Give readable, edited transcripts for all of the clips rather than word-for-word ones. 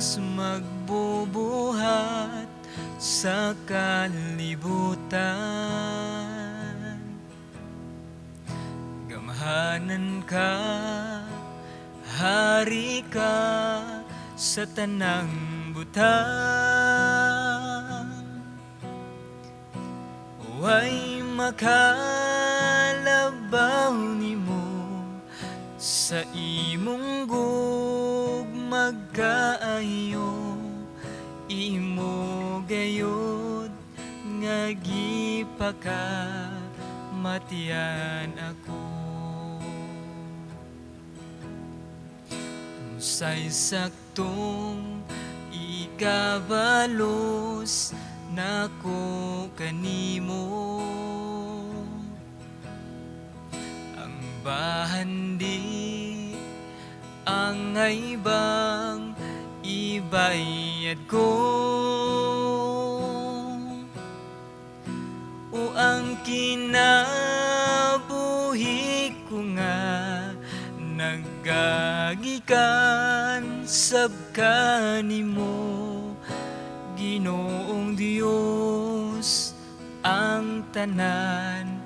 Dios magbubuhat sa kalibutan. Gamhanan ka, hari ka sa tanang butang. Way makalabaw nimo sa imong gugma kaayo, imo gayod nga gipakamatian ako. Unsay saktong ikabalos nako kanimo, ang bahandi angay bang ibayad ko, o ang kinabuhi ko nga nagagikan sab kanimo, Ginoong Dios, ang tanan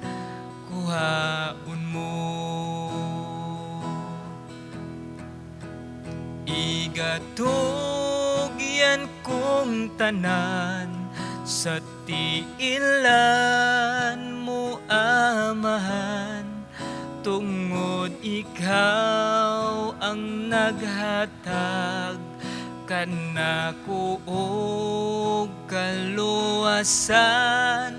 kuhaon mo. Igatugyan kong tanan sa tiilan mo, Amahan, tungod ikaw ang naghatag kanako og kaluwasan.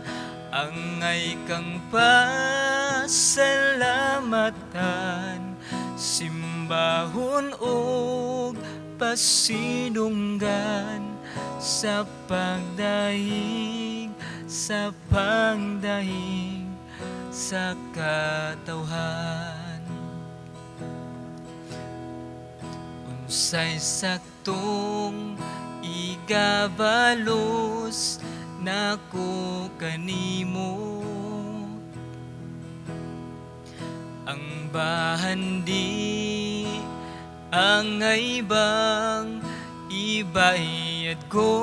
Angay kang pasalamatan, simbahon og pasidunggan sa pagdaig, sa pagdaig sa katawhan. Unsay saktong igabalos nako kanimo, ang bahandi angay bang ibayad ko,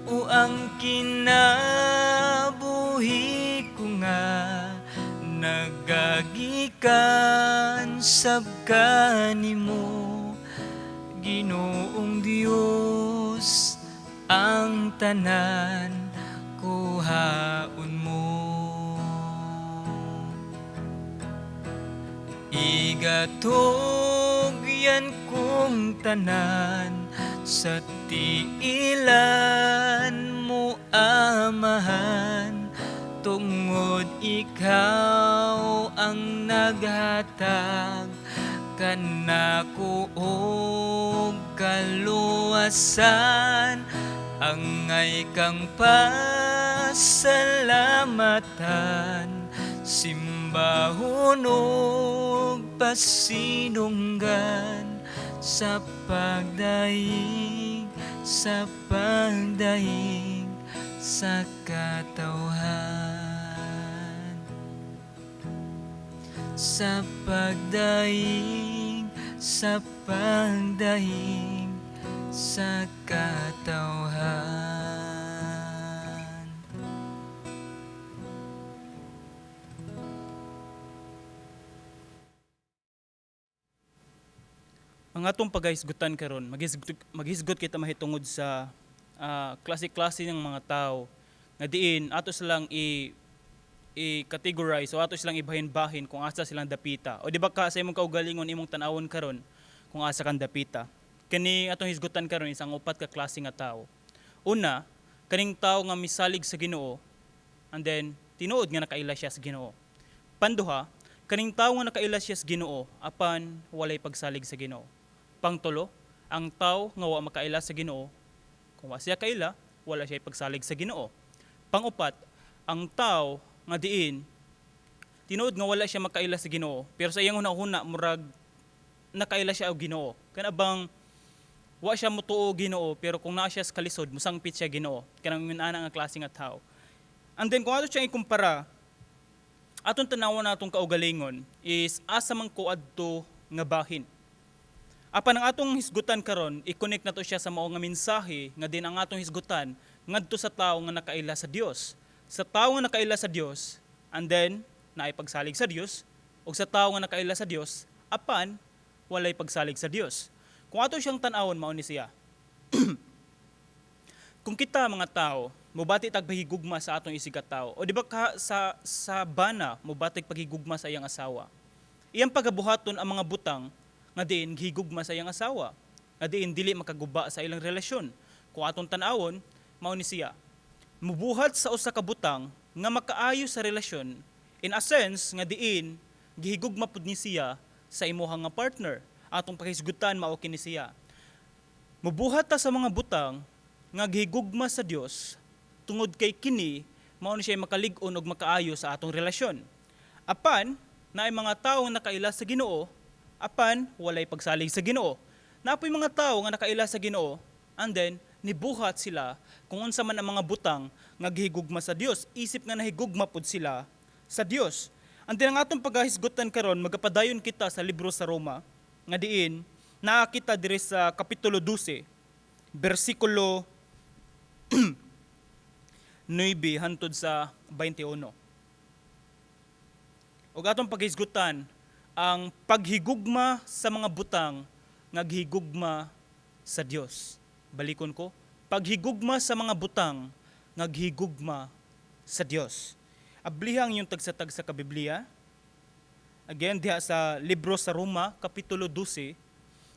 o ang kinabuhi ko nga nagagikan sab kanimo, Ginoong Dios, ang tanan kuhaon mo. Igatugyan kong tanan sa tiilan mo, Amahan, tungod ikaw ang naghatag kanako og kaluwasan. Angay kang pasalamatan, simbahon og pasidunggan sa pagdaig, sa pagdaig sa katawhan. Sa pagdaig, sa pagdaig sa katawhan. Ang atong pagahisgutan karon, maghisgot kita mahitungod sa klase-klase ng mga tao nga diin ato silang i-categorize o ato silang ibahin-bahin kung asa silang dapita. O di ba ka sa imong kaugalingon, imong tan-awon karon kung asa kang dapita. Kani atong hisgutan karon isang upat ka klase nga tao. Una, kaning tao nga misalig sa Ginoo and then tinuod nga nakaila siya sa Ginoo. Panduha, kaning tao nga nakaila siya sa Ginoo apan walay pagsalig sa Ginoo. Pangtulo, ang tao nga wa makaila sa Ginoo, kung wa siya kaila, wala siya pagsalig sa Ginoo. Pangupat, ang tao nga diin tinuod nga wala siya makaila sa Ginoo, pero sa iyang hunahuna murag nakaila siya og Ginoo. Kana bang wa siya motuo Ginoo, pero kung naa siya sa kalisod, musangpit siya Ginoo. Kanang ingon ana nga klase nga tao. And then kung ato siyang ikumpara, atong tanawon natong kaugalingon is asa man ko adto nga bahin. Apan ang atong hisgutan karon, i-connect nato siya sa mao nga mensahe nga din ang atong hisgutan ngadto sa tawo nga nakaila sa Dios. Sa tawo nga nakaila sa Dios, and then naay pagsalig sa Dios, ug sa tawo nga nakaila sa Dios, apan walay pagsalig sa Dios. Kung ato siyang tan-awon, mao ni siya. Kung kita mga tao, mubati tag paghigugma sa atong isig tao. O di ba ka, sa bana mubati paghigugma sa iyang asawa. Iyang pagabuhaton ang mga butang nga diin gihigugma sa iyang asawa, nga diin dili makaguba sa ilang relasyon. Kung atong tan-awon, mao ni siya. Mubuhat sa usa ka butang nga makaayo sa relasyon, in a sense nga diin gihigugma pud ni siya sa imuha nga partner. Atong paghisgutan, mao kini siya. Mubuhat ta sa mga butang nga gihigugma sa Dios tungod kay kini mao ni siya makalig-on og makaayo sa atong relasyon. Apan naay mga tawo nga nakaila sa Ginoo, apan walay pagsalig sa Ginoo. Naa poy mga tawo nga nakaila sa Ginoo, and then nibuhat sila kung unsa man ang mga butang nga gihigugma sa Dios, isip nga nahigugma pud sila sa Dios. And then ang atong paghahisgutan karon, magapadayon kita sa libro sa Roma nga diin naa kita diri sa kapitulo 12, bersikulo 9 hantod sa 21. Ug atong paghisgutan ang paghigugma sa mga butang nga gihigugma sa Dios. Balikon ko, paghigugma sa mga butang nga gihigugma sa Dios. Abliha ang inyong tagsa-tagsa ka Biblia. Again, diha sa libro sa Roma, kapitulo 12,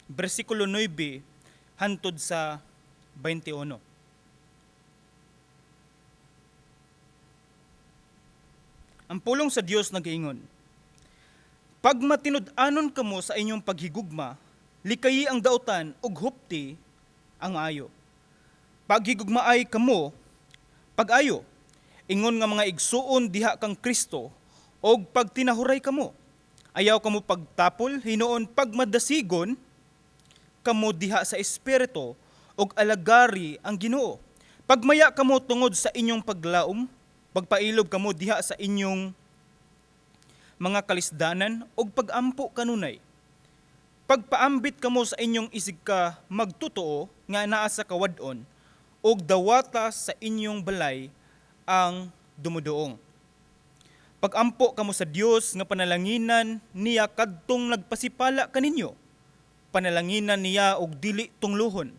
bersikulo 9 hantod sa 21. Ang pulong sa Dios nagaingon, "Pag matinud-anon kamo sa inyong paghigugma, likayi ang dautan ug hupti ang ayo. Paghigugmaay kamo pag-ayo, ingon nga mga igsuon diha kang Kristo, og pagtinahuray kamo. Ayaw kamo pagtapol, hinuon pagmadasigon kamo diha sa espiritu og alagari ang Ginoo. Pagmaya kamo tungod sa inyong paglaom, pagpailob kamo diha sa inyong mga kalisdanan og pagampo kanunay. Pagpaambit kamo sa inyong isig ka magtotoo nga naa sa kawad-on og dawata sa inyong balay ang dumuduong. Pagampo kamo sa Dios nga panalanginan niya kadtong nagpasipala kaninyo. Panalanginan niya og dili tungluhon.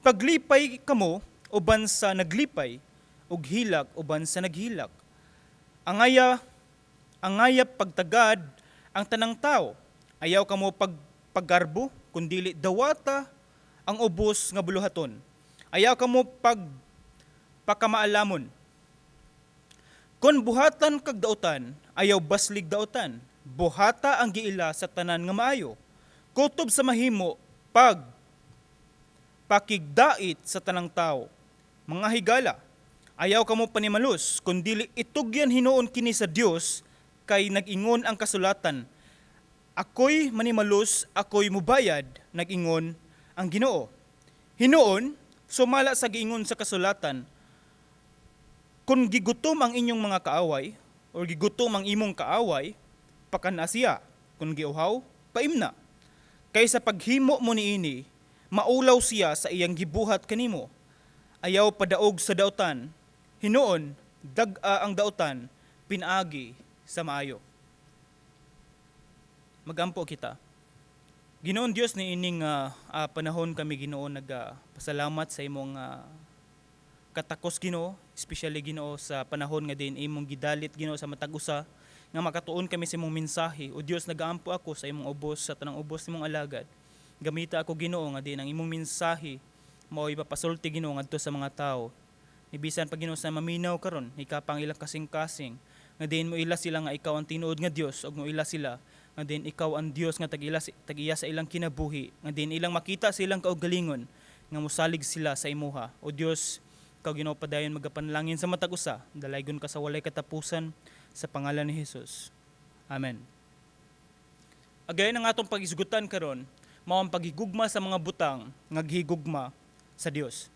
Paglipay kamo uban sa naglipay ug hilak uban sa naghilak. Angaya pagtagad ang tanang tao. Ayaw kamo paggarbo kundili dawata ang ubos nga buluhaton. Ayaw kamo pakamaalamon. Kon buhatan kag dautan, ayaw baslig dautan. Buhata ang giila sa tanan nga maayo. Kutob sa mahimo pag pakigdait sa tanang tao. Mga higala, ayaw kamo panimalus, kundili itugyan hinuon kini sa Dios, kay nag-ingon ang kasulatan, Ako'y manimalus, ako'y mubayad, nag-ingon ang Ginoo. Hinuon, sumala sa giingon sa kasulatan, kung gigutom ang inyong mga kaaway, or gigutom ang imong kaaway, pakana siya. Kung giuhaw, paimna. Kay sa paghimo mo niini, maulaw siya sa iyang gibuhat kanimo. Ayaw padaog sa dautan, hinuon, dag-a ang dautan, pinaagi sa maayo." Magampo kita. Ginoon Dios, ni ining panahon kami, Ginoo, nagpasalamat sa imong katakos, Ginoo, especially, Ginoo, sa panahon nga din imong gidalit, Ginoo, sa matag usa nga makatuon kami sa imong mensahe. O Dios, nagaampo ako sa imong ubos, sa tanang ubos nimong alagad. Gamita ako, Ginoo, nga din ang imong mensahe mao ipapasulti, Ginoo, ngadto sa mga tawo. Ni bisan pa, Ginoo, sa maminaw karon, hikapang ilang kasing-kasing nga din mo ila sila nga ikaw ang tinuod nga Dios, ug mo ila sila nga din ikaw ang Dios nga tag-ila tag-iya sa ilang kinabuhi, nga din ilang makita sa ilang kaugalingon nga mosalig sila sa imuha. O Dios, ikaw, Ginoo, padayon magapanalangin sa matag usa. Dalaygon ka sa walay katapusan, sa pangalan ni Jesus. Amen. Again, ang atong paghisgutan karon mao ang paghigugma sa mga butang nga gihigugma sa Dios.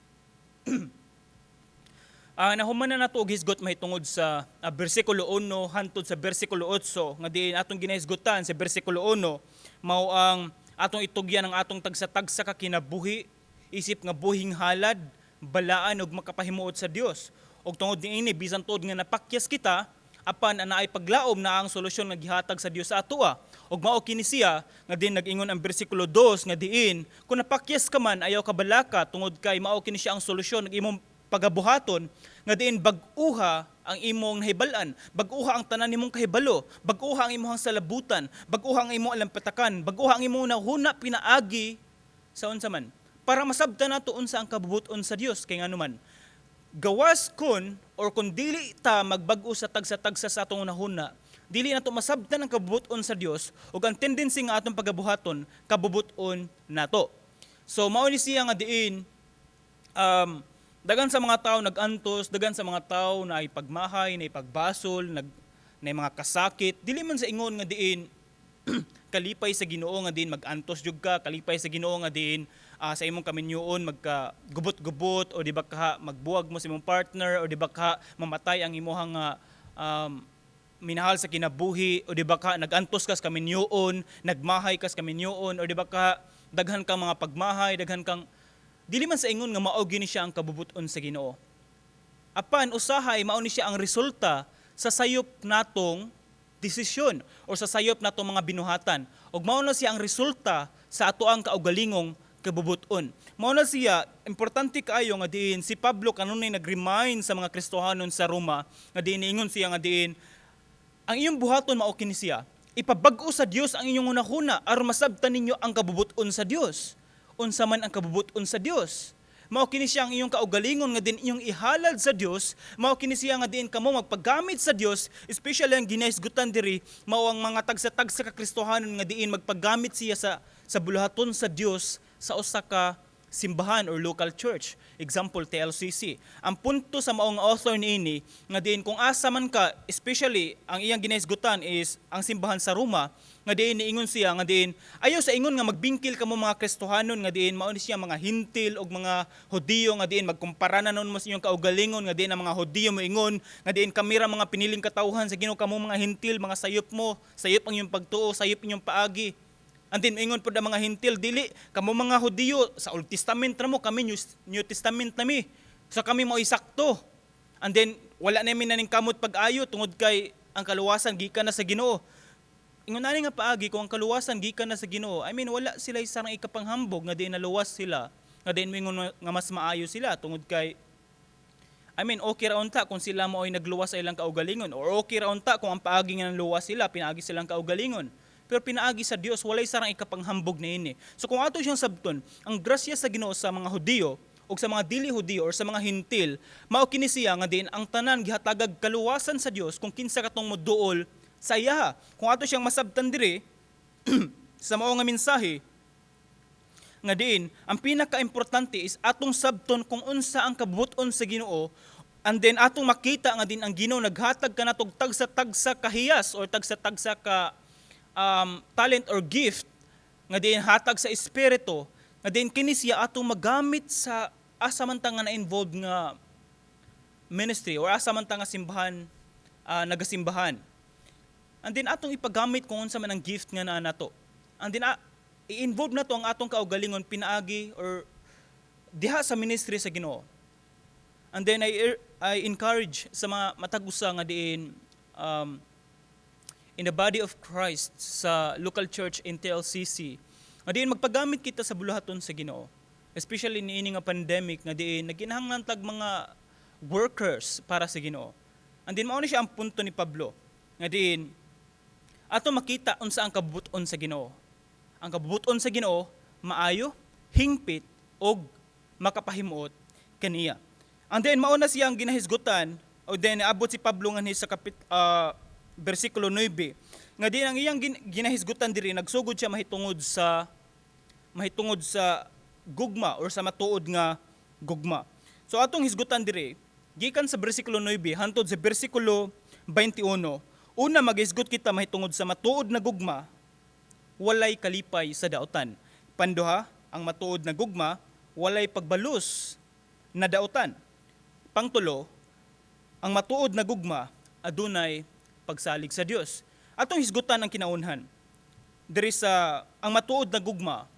Nahuman na nato og hisgot mahitungod sa bersikulo 1 hantod sa bersikulo 8, nga diin atong ginahisgutan sa bersikulo 1 mao ang Atong itugyan ang atong tagsa-tagsa ka kinabuhi isip nga buhing halad, balaan ug makapahimuot sa Dios. Ug tungod niini, bisan tuod nga napakyas kita, apan anaay paglaom na ang solusyon nga gihatag sa Dios sa atoa. Ug mao kini siya nga din nag-ingon ang bersikulo 2 nga diin kung napakyas ka man, ayaw ka balaka tungod kay mao kini siya ang solusyon ng imong pagabuhaton nga diin bag-uha ang imong nahibal-an, bag-uha ang tanan nimong kahibalo, bag-uha ang imong salabutan, bag-uha ang imong alampatakan, bag-uha ang imong nahuna pinaagi sa unsa man para masabtan nato unsa ang kabubuton sa Dios. Kay nganuman, gawas kun or kung dili ta magbag-o sa tagsa-tagsa sa atong hunahuna, dili nato masabtan ang kabubuton sa Dios ug ang tendency nga atong pagabuhaton kabubuton nato. So mao ni siya nga diin dagan sa mga tao nag-antos, dagan sa mga tao na ipagmahay, na ipagbasol, na mga kasakit. Dili man sa ingon nga diin kalipay sa Ginoo nga diin mag-antos jud ka, kalipay sa Ginoo nga diin sa imong kaminyoon magka gubot-gubot o di ba ka magbuwag mo sa imong partner o di ba ka mamatay ang imuhang minahal sa kinabuhi o di ba ka nag-antos ka sa kaminyoon, nagmahay ka sa kaminyoon o di ba ka daghan kang mga pagmahay, daghan kang dili man sa ingon nga mao gini siya ang kabubuton sa Ginoo. Apan usahay mao ni siya ang resulta sa sayop natong desisyon o sa sayop natong mga binuhatan. Ug mao na siya ang resulta sa atoang kaugalingong kabubuton. Mao na siya importante kaayo nga diin si Pablo kanunay nag-remind sa mga Kristohanon sa Roma nga diin niingon siya nga diin ang iyong buhaton mao kini siya. Ipabag-o sa Dios ang inyong hunahuna aron masabtan ninyo ang kabubuton sa Dios. Unsa man ang kabubuton sa Dios? Mao kini siya ang iyong kaugalingon nga din inyong ihalad sa Dios. Mao kini siya nga diin kamo magpaggamit sa Dios, especially ang ginahisgutan diri mao ang mga tagsa-tagsa ka Kristohanon nga diin magpaggamit siya sa buluhaton sa Dios sa usa ka simbahan or local church. Example, TLCC. Ang punto sa maong author niini nga diin kung asa man ka, especially ang iyang ginahisgutan is ang simbahan sa Roma, nga diin niingon siya nga diin ayaw sa ingon nga magbingkil kamo mga Kristohanon nga diin mao ni siya mga Hintil og mga Hudiyo nga diin magkumpara na nun mo sa inyong kaugalingon nga diin ang mga Hudiyo moingon nga diin kami ra mga piniling katawhan sa Ginoo, kamo mga Hintil, mga sayop mo, sayop ang inyong pagtuo, sayop inyong paagi. And then ingon pud ang mga Hintil, "Dili kamo mga Hudiyo, sa Old Testament ra mo, kami New Testament nami. So kami mo sakto." And then wala namin naning kamot pag-ayo tungod kay ang kaluwasan gikan na sa Ginoo. Ingon ani nga paagi, kung ang kaluwasan gikan na sa Ginoo, I mean, wala sila isang ikapanghambog nga di naluwas sila, nga di moingon nga mas maayo sila tungod kay, I mean, okay ra unta kung sila mo ay nagluwas sa ilang kaugalingon or okay ra unta kung ang paagi nga naluwas sila pinaagi silang kaugalingon. Pero pinaagi sa Dios, walay sarang ikapanghambog niini. So kung ato siyang sabton, ang grasya sa Ginoo sa mga Hudiyo o sa mga dili Hudiyo or sa mga Hintil, mao kini siya nga diin ang tanan gihatagag kaluwasan sa Dios kung kinsa katong moduol sa iyaha. Kung ato siyang masabtan diri sa mao nga mensahe nga diin ang pinakaimportante is atong sabton kung unsa ang kabubuton sa Ginoo, and then atong makita nga din ang Ginoo naghatag kanatog tagsa-tagsa kahiyas or tagsa-tagsa ka talent or gift nga diin hatag sa Espiritu nga diin kini siya atong magamit sa asa man ta nga na-involved nga ministry or asa man ta nga simbahan, nagasimbahan. And then atong ipagamit kung unsa man ang gift nga naa nato. And then i-involve nato ang atong kaugalingon pinaagi or diha sa ministry sa Ginoo. And then I encourage sa mga matag usa nga diin in the body of Christ sa local church in TLCC nga diin magpagamit kita sa buluhaton sa Ginoo. Especially niini nga pandemic nga diin nagkinahanglan tag mga workers para sa Ginoo. And then mao ni siya ang punto ni Pablo nga diin ato makita unsa ang kabubuton sa Ginoo. Ang kabubuton sa Ginoo maayo, hingpit ug makapahimuot kaniya. And then mao na siya ang ginahisgutan o then abot si Pablo nganhi sa bersikulo 9 nga diin ang iyang ginahisgutan diri, nagsugod siya mahitungod sa gugma or sa matuod nga gugma. So atong hisgutan diri gikan sa bersikulo 9 hantod sa bersikulo 21. Una, maghisgot kita mahitungod sa matuod na gugma, walay kalipay sa dautan. Panduha, ang matuod na gugma walay pagbalus na dautan. Pangtulo, ang matuod na gugma adunay pagsalig sa Dios. Atong hisgutan ang kinaunhan. diri sa ang matuod na gugma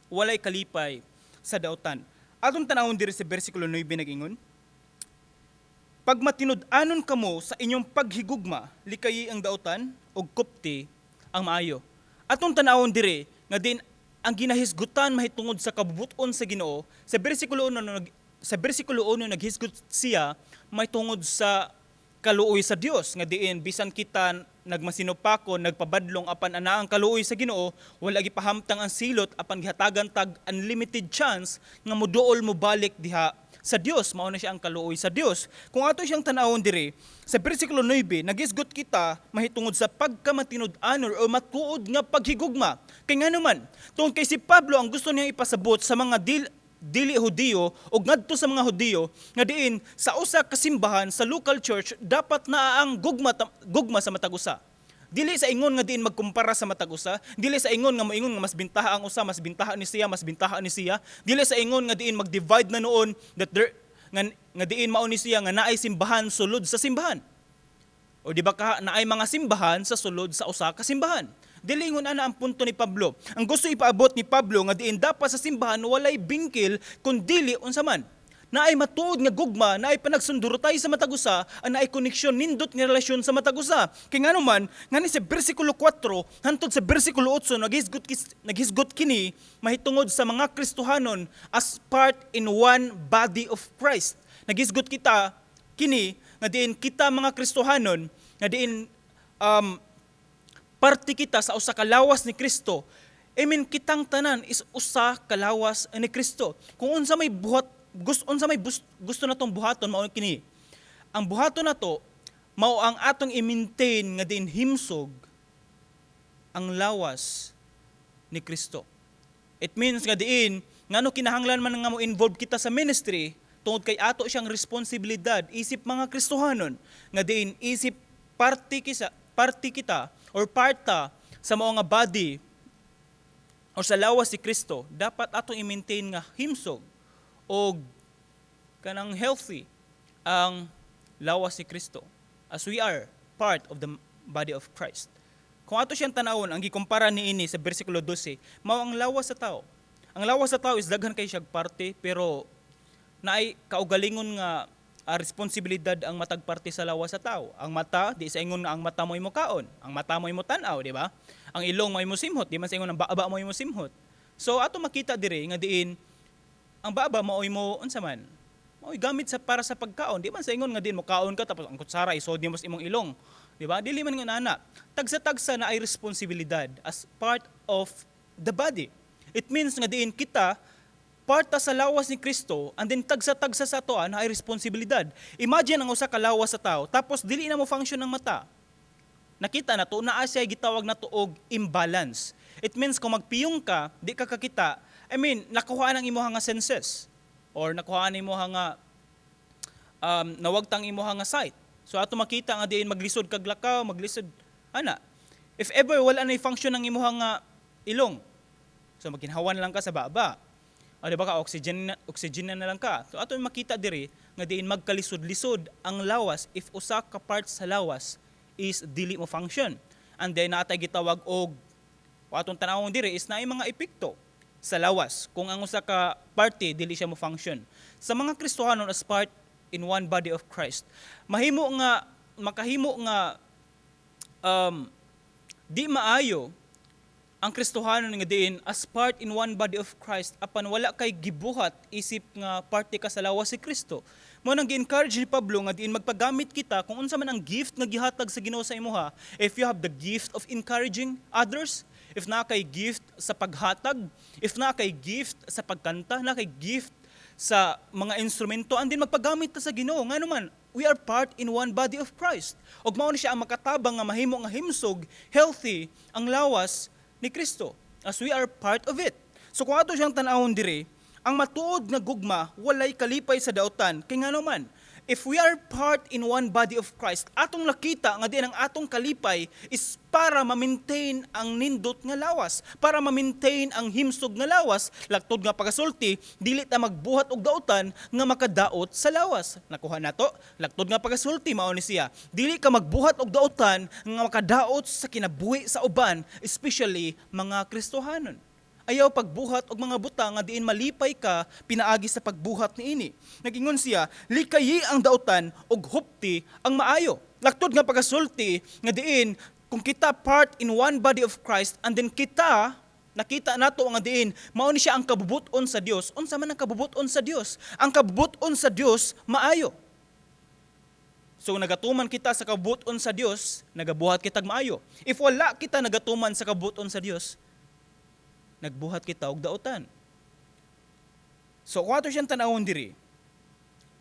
walay kalipay sa dautan. Atong tanawon diri sa bersikulo 9, nag-ingon, "Pag matinud-anon kamo sa inyong paghigugma, likayi ang dautan ug kupti ang maayo." Atong tanawon diri nga din ang ginahisgutan mahitungod sa kabubuton sa Ginoo sa bersikulo 1, sa bersikulo 1 naghisgot siya mahitungod sa kaluoy sa Dios nga diin bisan kita nagmasinupako, nagpabadlong, apan ana ang kaluoy sa Ginoo, wala gipahamtang ang silot apan gihatagan tag unlimited chance nga moduol, mo balik diha sa Dios. Mao na siya ang kaluoy sa Dios. Kung ato siyang tan-awon diri sa bersikulo 9, nagisgot kita mahitungod sa pagkamatinud-anon o matuod nga paghigugma. Kay ngano man, tungod kay si Pablo, ang gusto niyang ipasabot sa mga dili Hudiyo o ngadto sa mga Hudiyo nga diin sa usa ka simbahan, sa local church, dapat naa ang gugma, gugma sa matag usa. Dili sa ingon nga diin magkumpara sa matag usa, dili sa ingon nga moingon nga mas bintaha ang usa, mas bintaha ni siya, mas bintaha ni siya. Dili sa ingon nga diin mag-divide na noon that there nga diin mao ni siya nga naay simbahan sulod sa simbahan. O di ba ka naay mga simbahan sa sulod sa usa ka simbahan? Dili ingon ana ang punto ni Pablo. Ang gusto ipaabot ni Pablo nga diin dapat sa simbahan walay bingkil kun dili unsa man? Naay matuod nga gugma, naay panagsundurotay sa matag usa, ang naay koneksyon, nindot nga relasyon sa matag usa. Kay ngano man, ngani sa bersikulo 4 hantod sa bersikulo 8 naghisgot kini mahitungod sa mga Kristohanon as part in one body of Christ. Naghisgot kita kini nga diin kita mga Kristohanon nga diin parte kita sa usa ka lawas ni Kristo. I mean, kitang tanan is usa ka lawas ni Kristo. Kung unsa may buhat gusto, unsa may gusto natong buhaton, mao kini. Ang buhaton nato mao ang atong i-maintain nga diin himsog ang lawas ni Kristo. It means nga diin ngano kinahanglan man nga mo involve kita sa ministry, tungod kay ato siyang responsibilidad isip mga Kristohanon nga diin isip parte kita or parta sa mao nga body or sa lawas si Kristo, dapat atong i-maintain nga himsog og kanang healthy ang lawas si Kristo as we are part of the body of Christ. Kung ato siyang tanawon, ang gikumpara niini sa bersikulo 12, mao ang lawas sa tao. Ang lawas sa tao is daghan kay siyag parte, pero naay kaugalingon nga responsibilidad ang matag parte sa lawas sa tao. Ang mata, di sa ingon nga ang mata mo imo kaon, ang mata mo imo tan-aw, di ba? Ang ilong mo imo simhot, di man sa ingon ang baaba mo imo simhot. So ato makita diri nga diin ang baaba mao imo unsa man? Mao'y gamit sa para sa pagkaon. Di man sa ingon nga diin mo kaon ka tapos ang kutsara isod nimo sa imong ilong. Di ba? Dili man nga ana. Tagsa-tagsa na ay responsibilidad as part of the body. It means nga diin kita parta sa lawas ni Kristo and then tagsa-tagsa sa atoa na ay responsibilidad. Imagine ang usa ka lawas sa tao tapos dili na mo function ang mata. Nakita na to, naa siya gitawag na to og imbalance. It means kung magpiyong ka, di ka kakita. I mean, nakuha ang imuha nga senses or nakuha ang imuha nga nawagtang imuha nga sight. So ato makita nga diin maglisod kag lakaw, maglisod ana. If ever wala na function ang imuha nga ilong, so maginhawan lang ka sa baba. O di ba ka oxygen na lang ka. So ato makita diri nga diin magkalisod-lisod ang lawas if usa ka part sa lawas is dili mo function. And then natay gitawag og o atong tanawon diri is naay mga epekto sa lawas kung ang usa ka parte dili siya mo function. Sa mga Kristohanon as part in one body of Christ, mahimo nga makahimo nga di maayo ang Kristohanon nga diin as part in one body of Christ apan wala kay gibuhat isip nga parte ka sa lawas si Kristo. Mao nang gi-encourage ni Pablo nga diin magpagamit kita kung unsa man ang gift nga gihatag sa Ginoo sa imuha. If you have the gift of encouraging others, if naa kay gift sa paghatag, if naa kay gift sa pagkanta, naa kay gift sa mga instrumento, and then magpagamit ta sa Ginoo. Ngano man, we are part in one body of Christ. Ug mao ni siya ang makatabang nga mahimo nga himsog, healthy ang lawas ni Kristo as we are part of it. So kung ato siyang tan-awon diri, ang matuod nga gugma walay kalipay sa dautan. Kay ngano man, If we are part in one body of Christ, atong nakita nga diin ang atong kalipay is para ma-maintain ang nindot nga lawas, para ma-maintain ang himsog nga lawas, laktod nga pagasulti, dili ta magbuhat og dautan nga makadaot sa lawas. Nakuha nato? Laktod nga pagasulti, mao ni siya. Dili ka magbuhat og dautan nga makadaot sa kinabuhi sa uban, especially mga Kristohanon. Ayaw pagbuhat og mga butang nga diin malipay ka pinaagi sa pagbuhat niini. Nagingon siya, likayi ang dautan ug hupti ang maayo. Laktod nga pagasulti nga diin kung kita part in one body of Christ and then kita nakita nato nga diin mao ni siya ang kabubut-on sa Dios. Unsa man ang kabubut-on sa Dios? Ang kabubut-on sa Dios, maayo. So nagatuman kita sa kabubut-on sa Dios, nagabuhat kitag maayo. If wala kita nagatuman sa kabubut-on sa Dios, nagbuhat kita og dautan. So kung ato siyang tan-awon diri,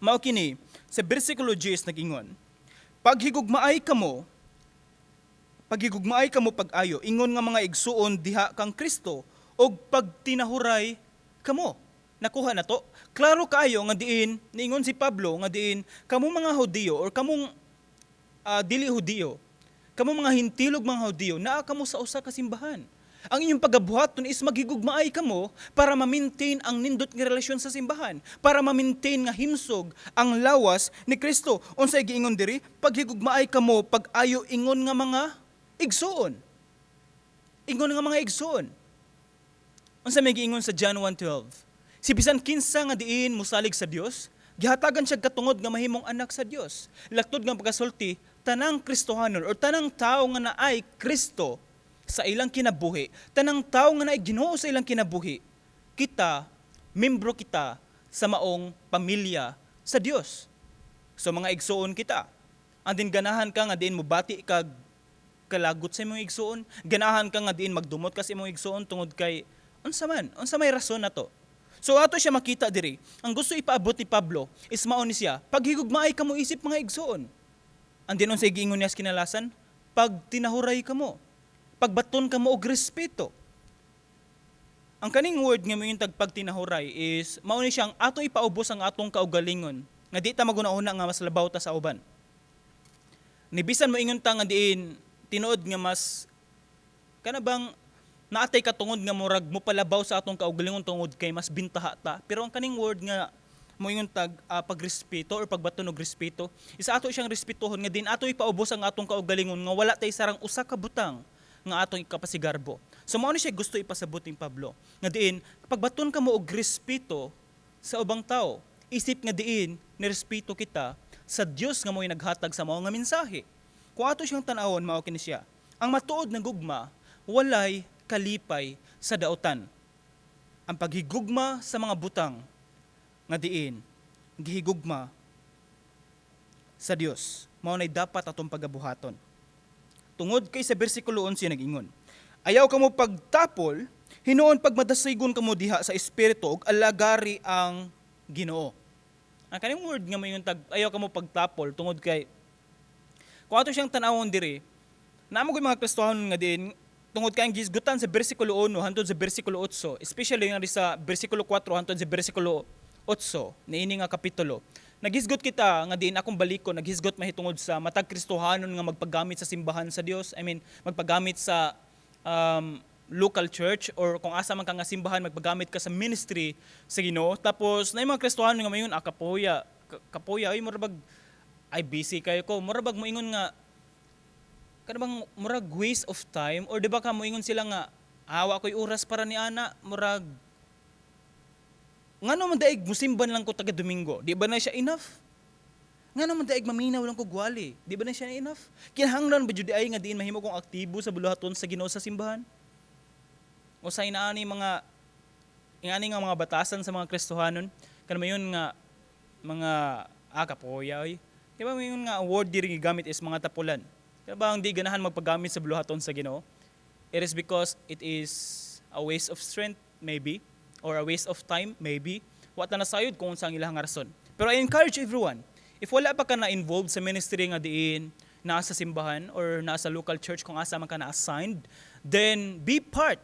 mao kini sa bersikulo 10 nag-ingon, "Paghigugmaay kamo pag-ayo, ingon nga mga igsuon diha kang Kristo, og pagtinahuray kamo." Nakuha na to? Klaro kaayo nga diin niingon si Pablo nga diin kamo mga Hudiyo or kamong dili Hudiyo, kamo mga Hentil ug mga Hudiyo, naa kamo sa usa ka simbahan. Ang inyong pagabuhaton is maghigugmaay kamo para ma-maintain ang nindot nga relasyon sa simbahan, para ma-maintain nga himsog ang lawas ni Kristo. Unsay giingon diri? Paghigugmaay kamo pag-ayo ingon nga mga igsuon. Ingon nga mga igsuon. Unsa may giingon sa John 1:12? Si bisan kinsa nga diin musalig sa Dios, gihatagan siya katungod nga mahimong anak sa Dios. Laktod nga pagkasulti, tanang Kristohanon or tanang tao nga naay Kristo sa ilang kinabuhi, tanang tao nga naay Ginoo sa ilang kinabuhi, kita, membro kita sa maong pamilya sa Dios. So mga igsuon kita. And then ganahan ka nga diin mo bati kag kalagot sa imong igsuon, ganahan ka nga diin magdumot ka sa imong igsuon tungod kay unsa man, unsa may rason na to. So ato siya makita diri, ang gusto ipaabot ni Pablo is mao ni siya, paghigugmaay kamo isip mga igsuon. And then unsay giingon niya sa kinalasan? Pagtinahuray kamo. Pagbaton kamo og respeto. Ang kaning word nga moingon tag pagtinahuray is mao ni siyang ato ipaubos ang atong kaugalingon nga di ta maguna-una nga mas labaw ta sa uban. Ni bisan mo ingon ta nga diin tinuod nga mas kana bang naatay katungod nga murag mo palabaw sa atong kaugalingon tungod kay mas bintaha ta, pero ang kaning word nga moingon tag pagrespeto or pagbaton og respeto is ato siyang respetuhon nga din ato ipaubos ang atong kaugalingon nga wala tay sarang usa ka butang nga atong ikapasigarbo. So mao ni siya gusto ipasabot ni Pablo nga diin pagbaton kamo og respeto sa ubang tao, isip nga diin nirespeto kita sa Dios nga mo'y naghatag sa mao nga mensahe. Kung ato siyang tan-awon, mao kini siya. Ang matuod nga gugma walay kalipay sa dautan. Ang paghigugma sa mga butang nga diin gihigugma sa Dios, mao nay dapat atong pagabuhaton. Tungod kay sa bersikulo 11 nag-ingon, "Ayaw kamo pagtapol, hinuon pagmadasigon kamo diha sa espiritu ug alagari ang Ginoo." Ang kaning word nga moingon tag ayaw kamo pagtapol, tungod kay kung ato siyang tan-awon diri, naa man mga Kristohanon nga diin tungod kay ang gisgutan sa bersikulo 1 hantod sa bersikulo 8, especially nga sa bersikulo 4 hantod sa bersikulo 8 niini nga kapitulo. Naghisgot kita nga diin akong baliko, naghisgot mahitungod sa matag Kristohanon nga magpaggamit sa simbahan sa Dios. I mean, magpaggamit sa local church or kung asa man ka nga simbahan, magpagamit ka sa ministry sa Ginoo. Tapos na mga Kristohanon nga mayon, ah, kapoya, kapoya ay mura bag ay busy kayo ko. Mura bag moingon nga kana bang murag waste of time or di ba ka moingon sila nga awa ko'y oras para ni ana, murag ngano man daig musimban lang ko taga Domingo, di ba na siya enough? Ngano man daig maminaw lang ko gwali, di ba na siya enough? Kinahanglan ba jud ay nga diin mahimo kong aktibo sa buluhaton sa Ginoo sa simbahan? O sa inaani mga ingani nga mga batasan sa mga Kristohanon, kana mayon nga mga kapoya oy. Di ba mayon nga ang word diri gigamit is mga tapulan? Kaya ba ang di ganahan magpagamit sa buluhaton sa Ginoo? It is because it is a waste of strength maybe or a waste of time maybe. Wa ta nasayod kung unsa ang ilang rason. Pero I encourage everyone, if wala pa ka na involved sa ministry nga diin naa sa simbahan or naa sa local church kung asa man ka na assigned, then be part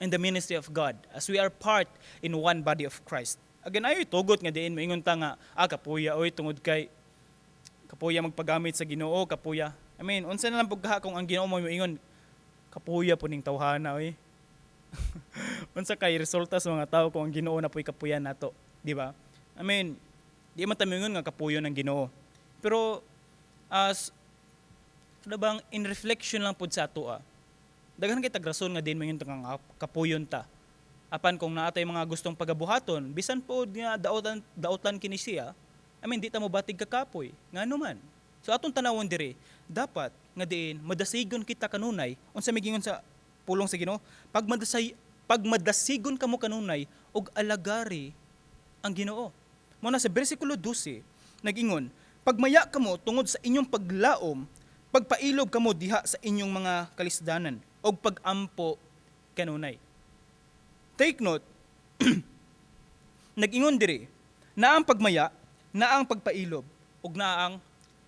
in the ministry of God as we are part in one body of Christ. Again, ayo'y tugot nga diin moingon ta nga kapuya oy tungod kay Kapuya magpagamit sa Ginoo, kapuya. I mean, unsa na lang pagkaha kung ang Ginoo mo moingon, "Kapuya po ning tawhana oy." Unsa kay resulta sa mga tao kung ang Ginoo na po'y kapuyan nato, di ba? I mean, di man ta moingon nga kapuyo ng Ginoo. Pero as ano bang in reflection lang pud sa ato. Daghan kay tag rason nga din moingon ta nga kapuyon ta. Apan kung naa tay mga gustong pagabuhaton, bisan pod nga daotan daotan kini siya, I mean, di ta mo batig kakapoy. Ngano man? So atong tanawon diri, dapat nga diin madasigon kita kanunay. Unsa may gingon sa pulong sa Ginoo? Pag madasigon kamo kanunay ug alagari ang Ginoo. Mo na sa bersikulo 12, nag-ingon, "Pagmaya kamo tungod sa inyong paglaom, pagpailob kamo diha sa inyong mga kalisdanan ug pagampo kanunay." Take note, nag-ingon diri, naa ang pagmaya, naa ang pagpailob, ug naa ang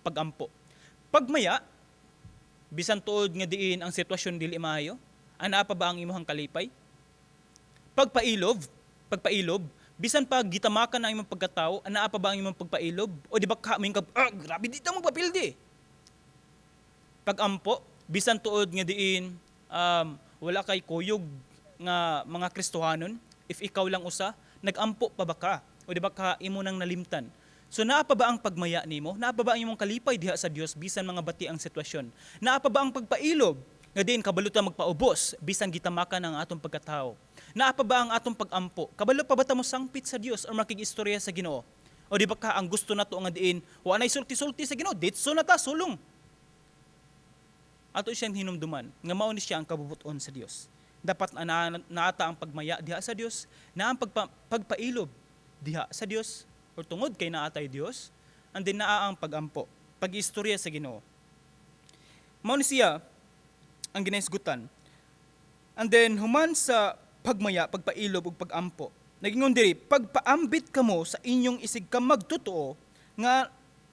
pagampo. Pagmaya, bisan tuod nga diin ang sitwasyon dili maayo, anaa pa ba ang imong kalipay? Pagpailob, pagpailob, bisan pa gitamakan ang imong pagkatao, anaa pa ba ang imong pagpailob? O di ba ka moingon ka, "Ah, grabe, di ta magpapildi." Pagampo, bisan tuod nga diin wala kay kuyog nga mga Kristohanon, if ikaw lang usa, nagampo pa ba ka? O di ba ka imo nang nalimtan? So naa pa ba ang pagmaya nimo? Naa pa ba ang imong kalipay diha sa Dios bisan mga bati ang sitwasyon? Naa pa ba ang pagpailob nga diin kabalo ta magpaubos bisan gitamakan ang atong pagkatao? Naa pa ba ang atong pagampo? Kabalo pa ba ta mo sangpit sa Dios or makig-istorya sa Ginoo? O di ba ka ang gusto nato nga diin wa nay sulti-sulti sa Ginoo, ditso na ta sulong. Ato siyang hinumduman nga mao ni siya ang kabubuton sa Dios. Dapat na naata ang pagmaya diha sa Dios, na ang pagpailob diha sa Dios or tungod kay naatay Dios, and then naa ang pagampo, pag-istorya sa Ginoo. Mao ni siya ang ginahisgutan. And then human sa pagmaya, pagpailob ug pagampo, nagingon diri, "Pagpaambit kamo sa inyong isig ka magtotoo nga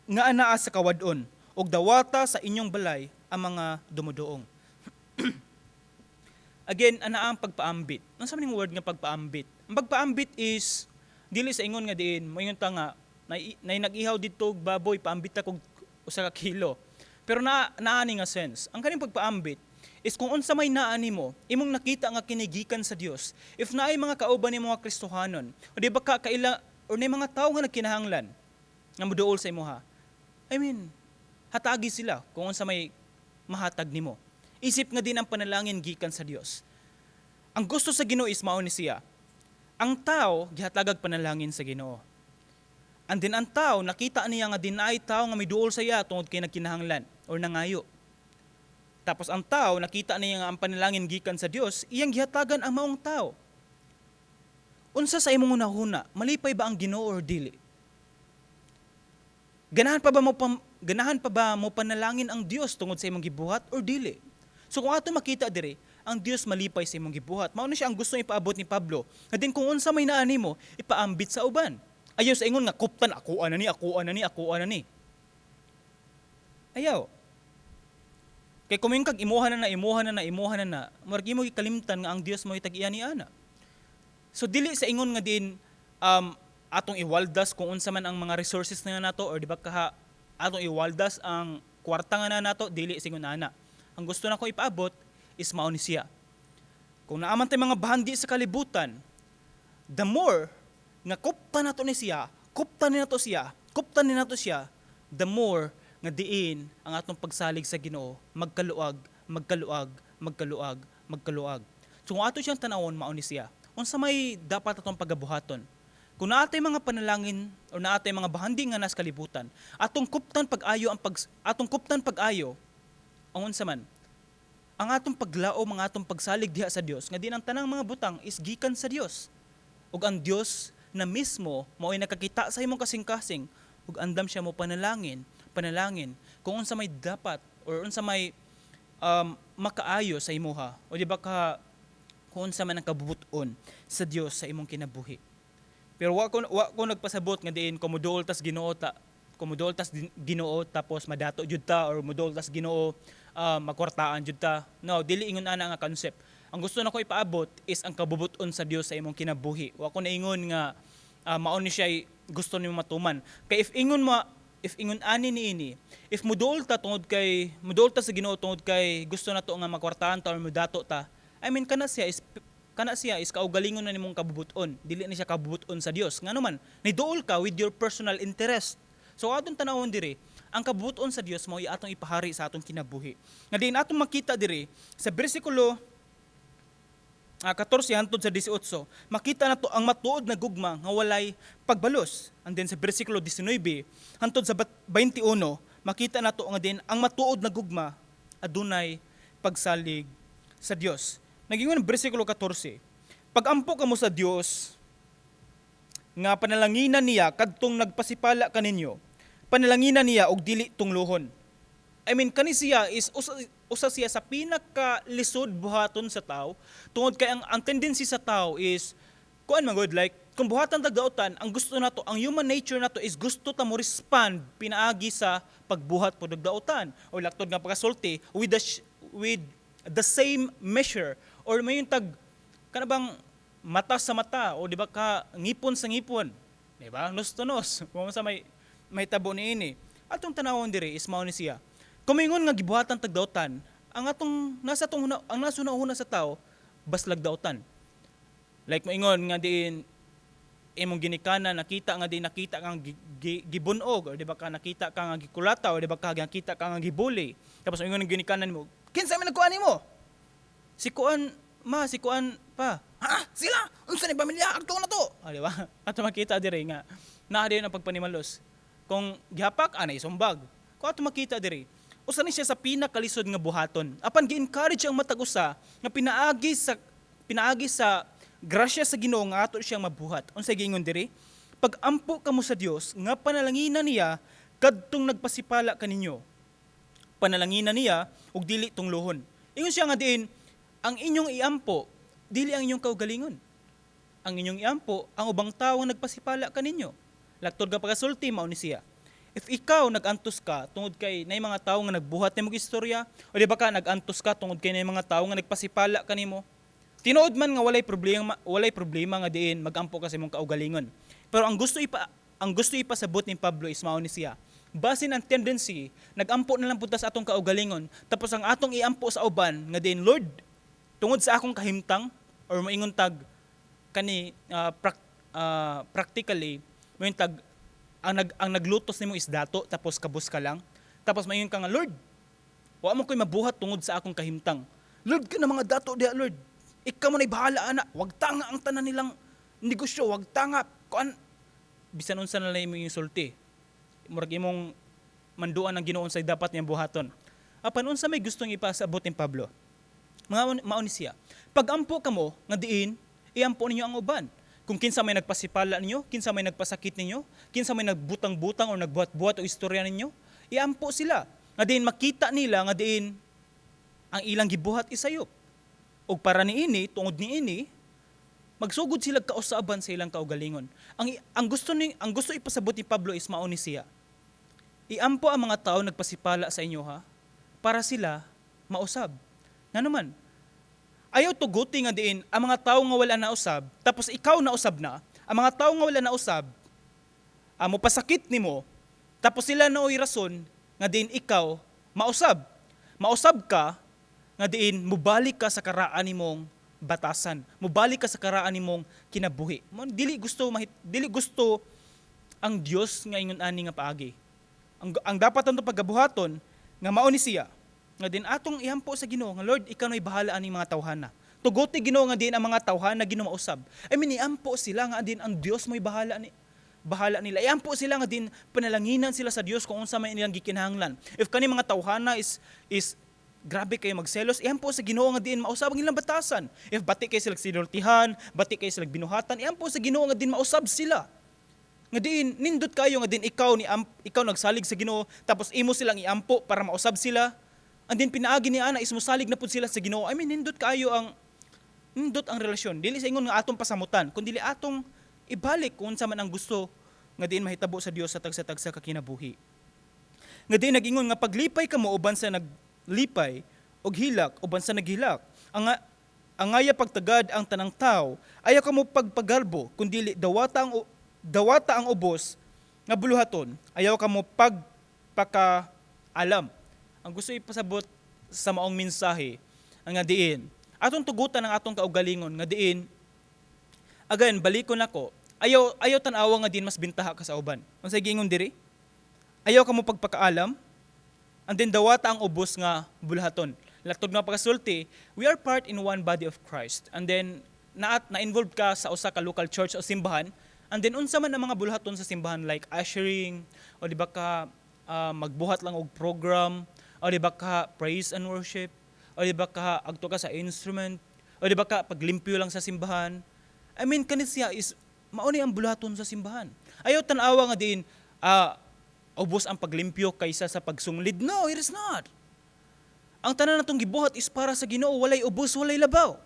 nga anaa sa kawad-on ug dawata sa inyong balay ang mga dumuduong." Again, ana ang pagpaambit. Unsa man ning word nga pagpaambit? Ang pagpaambit is dili sa ingon nga diin moingon ta nga nay nag-ihaw didto og baboy, paambit ta kog 1 ka kilo. Pero na naani nga sense. Ang kaning pagpaambit is kung unsa may naa nimo, imong nakita nga kinigikan sa Dios. If naay mga kauban nimo nga Kristohanon, o di ba ka kaila or nay mga tawo nga nagkinahanglan nga moduol sa imuha. I mean, hatagi sila kung unsa may mahatag nimo. Isip nga din ang panalangin gikan sa Dios. Ang gusto sa Ginoo is mao ni siya. Ang tao gihatagag panalangin sa Ginoo. And then ang tao nakita niya nga dinaay tao nga miduol sa iya tungod kay nagkinahanglan or nangayo. Tapos ang tao nakita niya nga ang panalangin gikan sa Dios, iyang gihatagan ang maong tao. Unsa sa imong hunahuna, malipay ba ang Ginoo or dili? Ganahan pa ba mo panalangin ang Dios tungod sa imong gibuhat or dili? So kung ato makita diri, ang Dios malipay sa imong gibuhat. Mao na siya ang gusto ipaabot ni Pablo. Nga din kung unsa may naa nimo, ipaambit sa uban. Ayaw sa ingon nga kuptan, ako ana ni, ako ana ni, ako ana ni. Ayaw. Kay kung kag imuha na na, imuha na na, imuha na na, murag imo gikalimtan nga ang Dios mo tag-iya ni ana. So dili sa ingon nga din atong iwaldas kung unsa man ang mga resources na nato or di ba kaha atong iwaldas ang kwarta nga na nato, dili sa ingon ana. Ang gusto nako ipaabot is mao ni siya. Kung naa man tay mga bahandi sa kalibutan, the more nga kupta nato ni siya, kupta ni nato siya, kupta ni nato siya, the more nga diin ang atong pagsalig sa Ginoo magkaluag, magkaluag, magkaluag, magkaluag. So kung ato siyang tanawon, mao ni siya. Unsa may dapat atong pagabuhaton? Kung naa tay mga panalangin o naa tay mga bahandi nga nas kalibutan, atong kuptan pag-ayo ang unsa man ang atong paglaom, ang atong pagsalig diha sa Dios nga din ang tanang mga butang is gikan sa Dios. Ug ang Dios na mismo mao'y nakakita sa imong kasing-kasing ug andam siya mo panalangin, panalangin kung unsa may dapat or unsa may makaayo sa imuha o di ba ka kung unsa man ang kabubuton sa Dios sa imong kinabuhi. Pero wa ko nagpasabot nga diin kung moduol tas Ginoo ta, kung moduol tas Ginoo tapos madato jud ta or moduol tas Ginoo makwartaan jud ta. No, dili ingon ana nga concept. Ang gusto nako ipaabot is ang kabubuton sa Dios sa imong kinabuhi. Wa ko naingon nga mao ni siya gusto nimo matuman. Kay if ingon mo If ingon ani niini, if muduol ta tungod kay muduol ta sa Ginoo tungod kay gusto nato nga makwartahan ta or mudato ta, I mean, kana siya is kaugalingon na nimong kabubuton. Dili ni siya kabubuton sa Dios. Ngano man, niduol ka with your personal interest. So atong tanawon diri, ang kabubuton sa Dios mao atong ipahari sa atong kinabuhi. Nga diin atong makita diri sa bersikulo 14 hantod sa 18, makita nato ang matuod na gugma nga walay pagbalos. And then sa bersikulo 19 hantod sa 21, makita nato nga din ang matuod na gugma adunay pagsalig sa Dios. Nagingon ang bersikulo 14, "Pagampo kamo sa Dios nga panalanginan niya kadtong nagpasipala kaninyo, panalanginan niya og dili tunglohon." I mean, kani siya is usa siya sa pinaka lisod buhaton sa tao tungod kay ang tendency sa tao is kuan man gud, like kung buhatan tag dautan, ang gusto nato, ang human nature nato is gusto ta mo respond pinaagi sa pagbuhat pod og dautan o laktod nga pagkasulti with the same measure or may tag kana bang mata sa mata o di ba ka ngipon sa ngipon, di ba, nose to nose, kung sa may tabo niini. Atong tanawon diri is mao ni siya, kung moingon nga gibuhatan tag dautan, ang atong nasa atong huna, ang nasa una sa tao, baslag dautan. Like moingon nga diin imong ginikanan nakita nga di nakita kang gibunog or di ba ka nakita ka nga gikulata o di ba ka nakita ka nga gibuli. Tapos moingon ang ginikanan mo, "Kinsa man nagkuan nimo?" "Si kuan, ma, si kuan pa." "Ha, sila unsa ni pamilya adto na to?" Ah, di ba? Ato makita diri nga naa din ang pagpanimalos kung gihapak anay sumbag. Kung ato makita diri, usa ni siya sa pinakalisod nga buhaton, apan gi-encourage ang matag usa nga pinaagi sa grasya sa Ginoo nga ato siyang mabuhat. Unsay giingon diri? "Pagampo kamo sa Dios nga panalanginan niya kadtong nagpasipala kaninyo, panalanginan niya ug dili tunglohon." Ingon siya nga diin ang inyong iampo dili ang inyong kaugalingon, ang inyong iampo ang ubang tawo nga nagpasipala kaninyo. Laktod nga pagasulti, mao ni siya, if ikaw nag-antos ka tungod kay nay mga tawo nga nagbuhat nimong istorya o di ba ka nag-antos ka tungod kay nay mga tawo nga nagpasipala kanimo, tinuod man nga walay problema nga diin magampo ka sa imong kaugalingon. Pero ang gusto ipasabot ni Pablo is mao ni siya. Basin ang tendency, nagampo na lang pud ta sa atong kaugalingon, tapos ang atong iampo sa uban nga diin, "Lord, tungod sa akong kahimtang," or moingon tag kani practically moingon tag ang naglutos nimo is dato, tapos kabus ka lang. Tapos moingon ka nga, "Lord, wa mo ko'y mabuhat tungod sa akong kahimtang. Lord, kana mga dato diha, Lord. Ikaw mo na'y bahala ana. Wag tanga ang tanan nilang negosyo, wag tanga." Kuan bisan unsa na lang imong sulti. Murag imong manduan ng Ginoo sa dapat niyang buhaton. Apan unsa may gustong ipasabot ni Pablo? Mga mao ni siya. Pagampo kamo nga diin, iampo ninyo ang uban. Kung kinsa may nagpasipala ninyo, kinsa may nagpasakit ninyo, kinsa may nagbutang-butang o nagbuhat-buhat o istorya ninyo, iampo sila. Nga diin makita nila nga diin ang ilang gibuhat isayop. Og para niini, tungod niini, magsugod sila kausaban sa ilang kaugalingon. Ang gusto ipasabot ni Pablo is mao ni siya. Iampo ang mga tao nagpasipala sa inyo ha para sila mausab. Nga naman, ayaw tuguti nga diin ang mga tao nga wala nausab, tapos ikaw nausab na, ang mga tao nga wala nausab, mo pasakit nimo, tapos sila naoy rason nga diin ikaw mausab. Mausab ka nga diin mubalik ka sa karaan nimong batasan. Mubalik ka sa karaan nimong kinabuhi. Mo dili gusto ang Dios nga ingon ani nga paagi. Ang dapat ato pagabuhaton nga mao ni siya nga din atong ihampo sa Ginoo nga, "Lord, ikaw na'y bahala aning mga tawhana. Tuguti, Ginoo, nga din ang mga tawhana, Ginoo, mausab." I mean, iampo sila nga din ang Dios mo'y bahala nila. Iampo sila nga din panalanginan sila sa Dios kung unsa may ilang gikinahanglan. If kani mga tawhana is grabe kayo magselos, iampo sa Ginoo nga diin mausab ang ilang batasan. If bati kay sila sinultihan, bati kay sila binuhatan, iampo sa Ginoo nga din mausab sila. Nga diin nindot kayo nga din ikaw ni ikaw nagsalig sa Ginoo, tapos imo silang iampo para mausab sila. And then pinaagi ni ana is mosalig na pud sila sa Ginoo. I mean, nindot ang relasyon. Dili sa ingon nga atong pasamutan, kundi atong ibalik kung unsa man ang gusto nga diin mahitabo sa Dios sa tagsa-tagsa ka kinabuhi. Nga diin nag-ingon nga paglipay kamo uban sa naglipay ug hilak uban sa naghilak. Ang angaya pagtagad ang tanang tao, ayaw kamo pagpagarbo, kundili dawata ang ubos. nga buluhaton, ayaw ka mo pagpakaalam. Ang gusto ipasabot sa maong mensahe ang nga diin atong tugutan ang atong kaugalingon nga diin, again, balikon nako, ayaw ayaw tan-awa nga diin mas bintaha ka sa uban. Unsay giingon diri? Ayaw ka mo pagpakaalam, and then dawata ang ubos nga buluhaton. Latod nga pagkasulti, we are part in one body of Christ. And then naat na-involved ka sa usa ka local church o simbahan, and then unsa man ang mga buluhaton sa simbahan, like ushering, o di ba ka magbuhat lang og program, o di ba ka praise and worship, o di ba ka agto ka sa instrument, o di ba ka paglimpyo lang sa simbahan. I mean, kani siya is mao ni ang buluhaton sa simbahan. Ayaw tan-awa nga diin ubos ang paglimpyo kaysa sa pagsunglid. No, it is not. Ang tanan natong gibuhat is para sa Ginoo, walay ubos, walay labaw.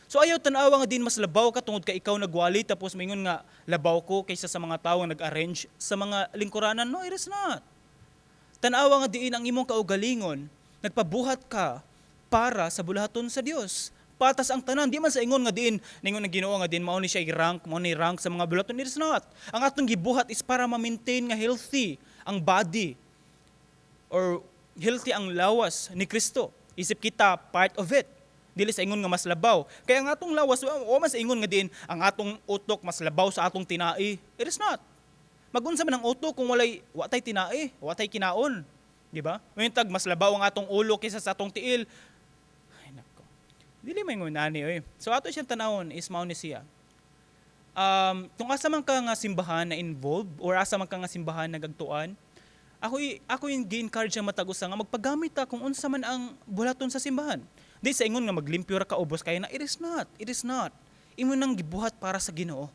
So ayaw tan-awa nga diin mas labaw ka tungod kay ikaw nagwali, tapos maingon nga labaw ko kaysa sa mga tawo nga nag-arrange sa mga lingkuranan. No, it is not. Tan-awa nga diin ang imong kaugalingon, nagpabuhat ka para sa buluhaton sa Dios. Patas ang tanan, di man sa ingon nga diin ningon ng Ginoo nga diin mao ni siya i-rank, mao ni rank sa mga buluhaton. It is not. Ang atong gibuhat is para ma-maintain nga healthy ang body or healthy ang lawas ni Kristo. Isip kita part of it. Dili sa ingon nga mas labaw. Kaya ang atong lawas, wa man sa ingon nga diin ang atong utok mas labaw sa atong tinai. It is not. Magunsa man ang utok kung walay wa tay tinai, wa tay kinaon, di ba? Tag mas labaw ang atong ulo kaysa sa atong tiil. Ay nako. Dili man ingon ani oy. So ato siyang tanawon is mao ni siya. Kung asa man ka nga simbahan na involved or asa man ka nga simbahan nagagtuan, ako yung gi-encourage ang matag usa nga magpagamit ta kung unsa man ang buluhaton sa simbahan. Di sa ingon nga maglimpyo ra ka, ubos kay na. It is not. It is not. Imo nang gibuhat para sa Ginoo.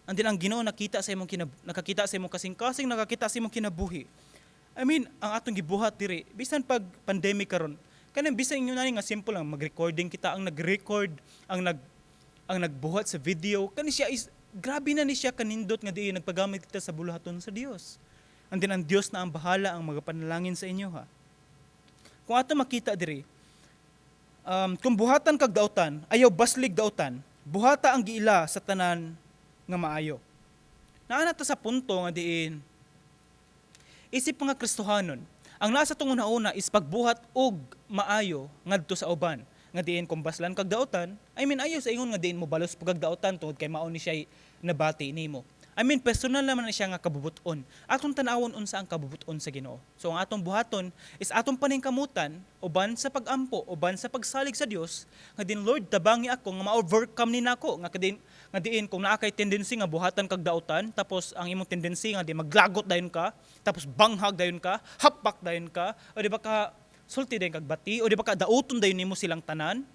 And then ang Ginoo nakita sa imong nakakita sa imong kasing-kasing, nakakita sa imong kinabuhi. I mean, ang atong gibuhat diri, bisan pag pandemic karon, kanang bisan inyo nani nga simple lang mag-recording kita, ang nag-record, ang nagbuhat sa video, kani siya is grabe na ni siya kanindot nga diin nagpagamit kita sa buluhaton sa Dios. And then ang Dios na ang bahala ang magapanalangin sa inyo ha. Kung ato makita diri, kung buhatan kag dautan, ayaw baslig dautan, buhata ang giila sa tanan nga maayo. Naa na ta sa punto nga diin isip mga Kristohanon, ang nasa tong una is pagbuhat og maayo ngadto sa uban. Nga diin kung baslan kag dautan, I mean, ayaw sa ingon nga diin mo balos pagag dautan tungod kay mao ni siya nabati nimo. I mean, personal naman na siya nga kabubuton. Atong tan-awon unsa ang kabubuton sa Ginoo. So ang atong buhaton is atong paningkamutan uban sa pagampo, uban sa pagsalig sa Dios nga diin, "Lord, tabangi ako nga ma-overcome ni nako," nga diin kung naa kay tendency nga buhatan kag dautan, tapos ang imong tendency nga di maglagot dayon ka, tapos banghag dayon ka, hapak dayon ka, o di ba ka sulti dayon kag bati, o di ba ka dauton dayon nimo silang tanan.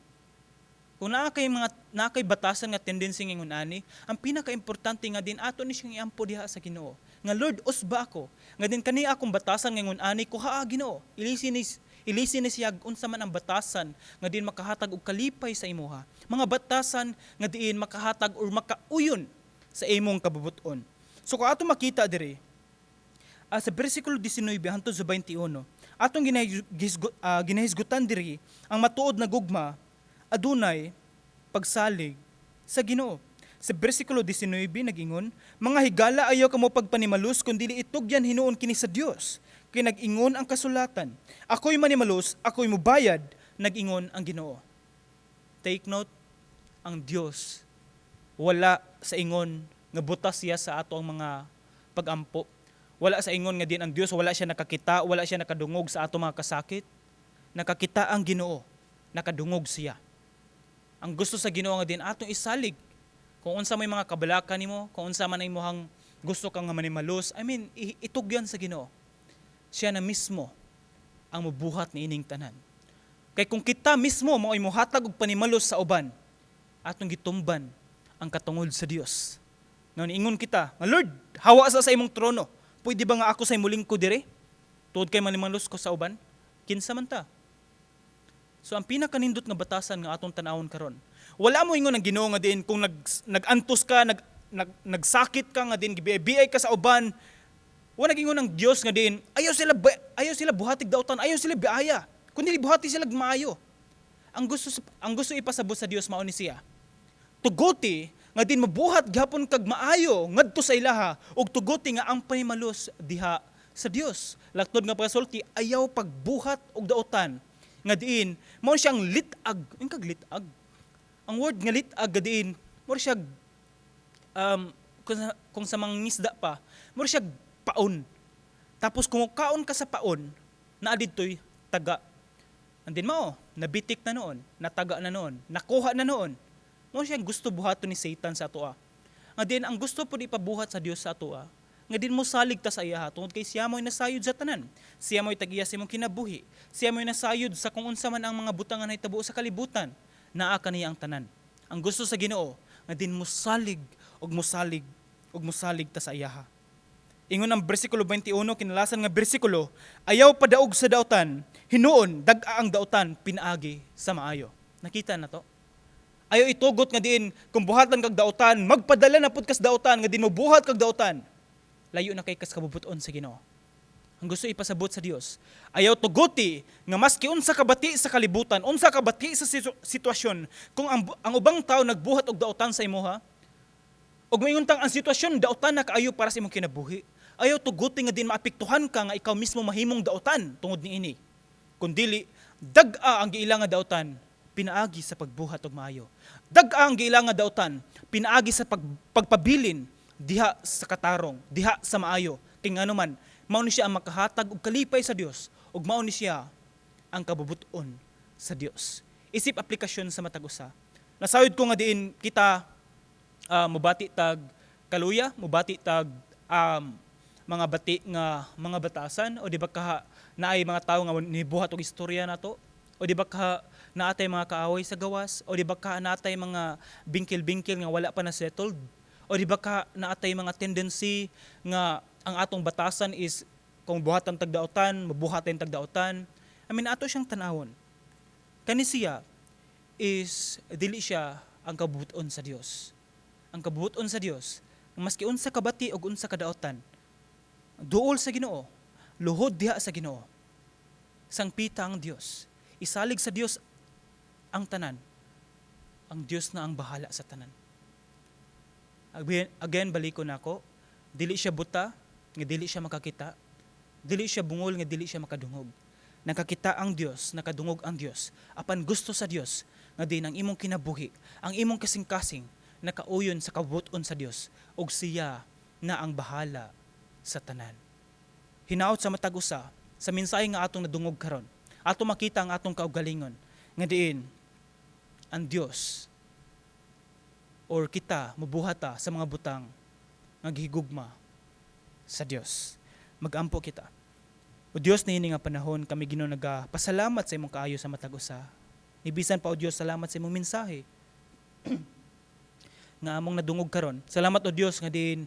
Kung naa kay batasan nga tendency ngingon ani, ang pinakaimportante nga diin ato ni siyang iampo diha sa Ginoo. Nga, "Lord, usba ako. Nga diin kani akong batasan ngingon ani ko ha, Ginoo. Ilisi ni siya unsa man ang batasan nga diin makahatag og kalipay sa imuha. Mga batasan nga diin makahatag or makauyon sa imong kabubuton." So kung ato makita diri, sa bersikulo 19 hangtod sa 21, atong ginahisgutan diri ang matuod na gugma adunay pagsalig sa Ginoo. Sa bersikulo 19 nagingon, "Mga higala, ayaw kamo pagpanimalus kun dili itugyan hinuon kini sa Dios. Kay nag-ingon ang kasulatan, 'Ako'y manimalus, ako'y mubayad, nag-ingon ang Ginoo.'" Take note, ang Dios wala sa ingon nga butas siya sa ato ang mga pagampo. Wala sa ingon nga diin ang Dios wala siya nakakita, wala siya nakadungog sa ato mga kasakit. Nakakita ang Ginoo, nakadungog siya. Ang gusto sa Ginoo nga diin atong isalig kung unsa may mga kabalaka nimo, kung unsa man ang imong gusto kang nga manimalus, I mean, itugyan sa Ginoo. Siya na mismo ang mubuhat ni ining tanan. Kay kung kita mismo mao muhatag og panimalus sa uban, atong gitumban ang katungod sa Dios. Nga niingon kita, nga, "Lord, hawa sa imong trono. Pwede ba nga ako sa imong lingkod dire? Tungod kay manimalus ko sa uban?" Kinsa man ta? So ang pinakanindot nga batasan nga atong tan-awon karon. Wala mo ingon ang Ginoo nga diin kung nag-antos ka, nagsakit ka nga diin gibiay ka sa uban, wala nagingon ang Dios nga diin ayaw sila buhatig dautan, ayaw sila biaya. Kundi buhati sila maayo. Ang gusto ipasabot sa Dios mao ni siya. Tuguti Nga din mabuhat gihapon kag maayo ngadto sa ilaha ug tuguti nga ang panimalus diha sa Dios. Laktod nga pagkasulti, ayaw pagbuhat og daotan nga diin mao siyang lit-ag. Ang kag lit-ag. Ang word nga lit-ag nga diin mo siya kung sa mangingisda pa, mo siya paon. Tapos kung kaon ka sa paon, naa didto'y taga. Andin mao, nabitik na noon, nataga na noon, nakuha na noon. Mao siya gusto buhaton ni Satan sa atoa. Nga din ang gusto pud ipabuhat sa Dios sa atoa, nga din mo salig ta sa iya tungod kay siya mo'y nasayod sa tanan. Siya mo'y tag-iya sa imong kinabuhi. Siya mo'y nasayod sa kung unsa man ang mga butang nga nahitabo sa kalibutan. Naa kaniya ang tanan. Ang gusto sa Ginoo nga din mo salig og mosalig og mosalig ta sa iyaha. Ingon ang bersikulo 21, kinalasan nga bersikulo, "Ayaw padaog sa dautan, hinuon dag-a ang dautan pinaagi sa maayo." Nakita na to? Ayaw itugot nga diin kung buhatan kag dautan, magpadala na pud kas dautan nga din mo buhat kag dautan. Layo na kay kas kabubuton sa Ginoo. Ang gusto ipasabot sa Dios, ayaw tuguti nga maski unsa ka bati sa kalibutan, unsa ka bati sa sitwasyon, kung ang ubang tao nagbuhat og dautan sa imuha, ug moingon tang ang sitwasyon dautan na kaayo para sa imong kinabuhi. Ayaw tuguti nga din maapektuhan ka nga ikaw mismo mahimong dautan tungod niini. Kundili, dag-a ang giila nga dautan pinaagi sa pagbuhat og maayo. Dag-a ang giila nga dautan pinaagi sa pagpabilin diha sa katarong, diha sa maayo. Kay ngano man, mao ni siya ang makahatag og kalipay sa Dios ug mao ni siya ang kabubuton sa Dios. Isip aplikasyon sa matag usa. Nasayod ko nga diin kita mobati tag kaluya, mobati tag mga bati nga mga batasan, o di ba kaha naay mga tawo nga nibuhat og istorya nato, o di ba kaha naatay mga kaaway sa gawas, o di ba kaha naatay mga bingkil-bingkil nga wala pa na settled, o di ba ka naatay mga tendency nga ang atong batasan is kung buhatan tagdautan, mabuhatan tagdautan. I mean, ato siyang tanawon. Kani siya is dili siya ang kabubuton sa Dios. Ang kabubuton sa Dios, maski unsa ka bati og unsa ka daotan, duol sa Ginoo, luhod diha sa Ginoo. Sangpita ang Dios. Isalig sa Dios ang tanan. Ang Dios na ang bahala sa tanan. Again, again balikon nako, dili siya buta, nga dili siya makakita. Dili siya bungol nga dili siya makadungog. Nakakita ang Dios, nakadungog ang Dios. Apan gusto sa Dios nga din ang imong kinabuhi, ang imong kasing-kasing nakauyon sa kabubuton sa Dios ug siya na ang bahala sa tanan. Hinaot sa matag usa sa mensahe nga atong nadungog karon, ato makita ang atong kaugalingon nga diin ang Dios or kita mubuhata sa mga butang nga gihigugma sa Dios. Magampo kita. O Dios, niini nga panahon kami, Ginoo, nagapasalamat sa imong kaayo sa matag usa. Nibisan pa, o Dios, salamat sa imong mensahe nga among nadungog karon. Salamat, o Dios, nga diin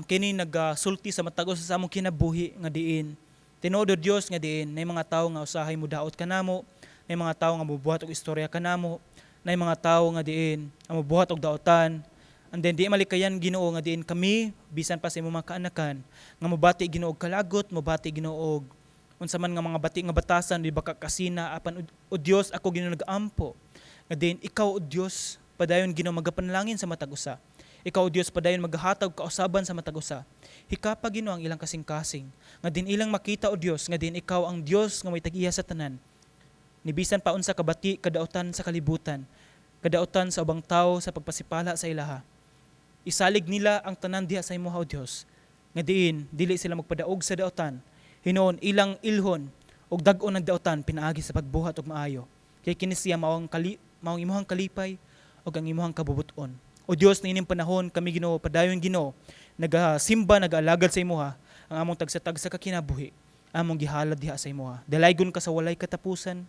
kini nagasulti sa matag usa sa among kinabuhi nga diin tinuod, o Dios, nga diin nay mga tawo nga usahay mudaot kanamo, nay mga tawo nga mubuhat og istorya kanamo, nay mga tawo nga diin ang mubuhat og daotan. And then di malikayan, Ginoo, nga diin kami bisan pa sa imong mga kaanakan nga mobati, Ginoo, og kalagot, mobati, Ginoo, og unsa man nga mga bati nga batasan, di ba ka kasina. Apan o Dios, ako, Ginoo, nagaampo nga diin ikaw, o Dios, padayon, Ginoo, magapanalangin sa matag usa. Ikaw, o Dios, padayon magahatag kausaban sa matag usa. Hikapa, Ginoo, ang ilang kasing-kasing nga din ilang makita, o Dios, nga din ikaw ang Dios nga may tag-iya sa tanan. Nibisan pa unsa kabati kadautan sa kalibutan, kadautan sa ubang tawo sa pagpasipala sa ilaha, isalig nila ang tanan diha sa imuha, o Dios, nga diin dili sila magpadaog sa dautan. Hinuon ilang ilhon og dag-on ang dautan pinaagi sa pagbuhat og maayo, kay kini siya mao ang imuhang kalipay ug ang imuhang kabubuton. O Dios, niining panahon kami, Ginoo, padayon, Ginoo, nagasimba, nagaalagad sa imuha. Ang among tagsa-tagsa ka kinabuhi among gihalad diha sa imuha. Dalaygon ka sa walay katapusan.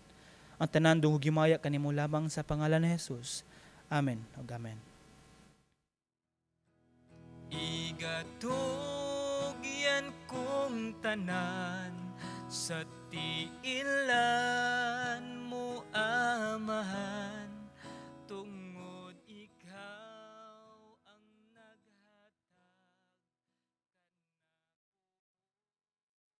Ang tanan dungog himaya kanimo lamang sa pangalan ni Jesus. Amen ug amen. Igatugyan kong tanan sa tiilan mo.